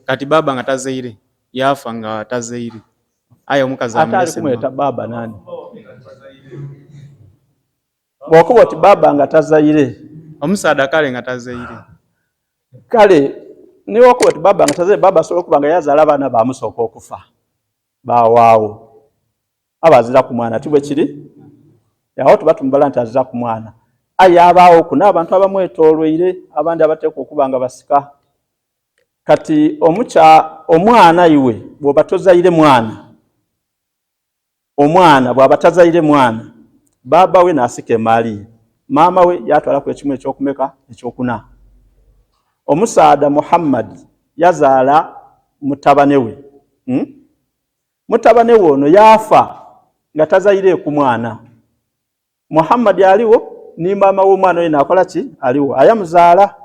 Kati baba nga tazaire, yafa nga tazaire, aye omukazi Ate ali amulese. Kumweta baba nani? Bw'okuba oti baba nga tazaire. Omusaadha kale nga tazaire. Kale niwokuba oti baba nga tazaire, baba asobola okuba nga yazaala abaana bamusooka okufa, bawaawo, aba azira ku mwana. Ti bwe kiri? Awo tuba tumubala nti azira ku mwana, aye abaawooku n'abantu abamwetoolweire abandi abateekwa okuba nga basika. Kati omukya omwana, iwe bw'oba tozaire mwana, omwana bw'aba tazaire mwana, baaba we n'asika emaali ye, maama we yatwalaku ekimu ekyokumeka? Ekyokuna. Omusaadha Muhammadi yazaala mutabane we, Mutabane we ono yaafa nga tazaireeku mwana. Muhammadi aliwo ni maama w'omwana oyo naakola ki? Aliwo ayamuzaala.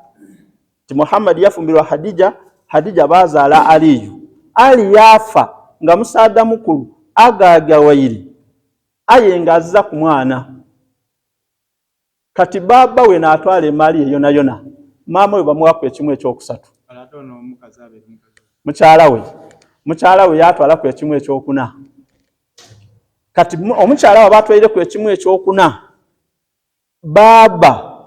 Ti Muhammadi yafumbirwa Hadija, Hadija baazaala Aliyu. Ali yaafa nga musaadha mukulu agaagawaire, aye nga aziza ku mwana. Kati baaba we n'atwala emaali ye yonayona, maama we bamuwaku ekimu ekyokusatu. Mukyala we, mukyala we yaatwalaku ekimu ekyokuna. Kati omukyala we batwaireku ekimu ekyokuna, baaba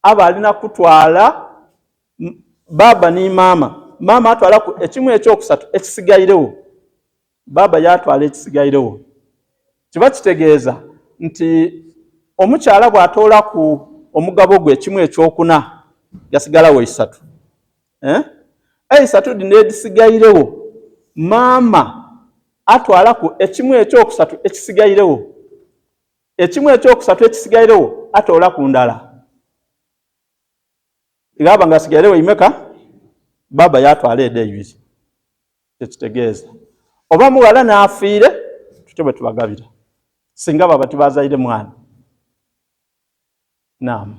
aba alina kutwala baaba ni maama, maama atwalaku ekimu ekyokusatu ekisigairewo, baaba yaatwala ekisigairewo. Kiba kitegeeza nti omukyala bw'atoolaku omugabo gwe ekimu ekyokuna, gasigalawo isatu, eh? Eisatu dhino edhisigairewo, maama atwalaku ekimu ekyokusatu ekisigairewo, ekimu ekyokusatu ekisigairewo atoolaku ndala, ghaba nga asigairewo imeka? Baaba yaatwala edho eibiri. Kyekitegeeza oba mughala n'afiire, tutyo bwe tubagabira singa baba tibazaire mwana. Naamu.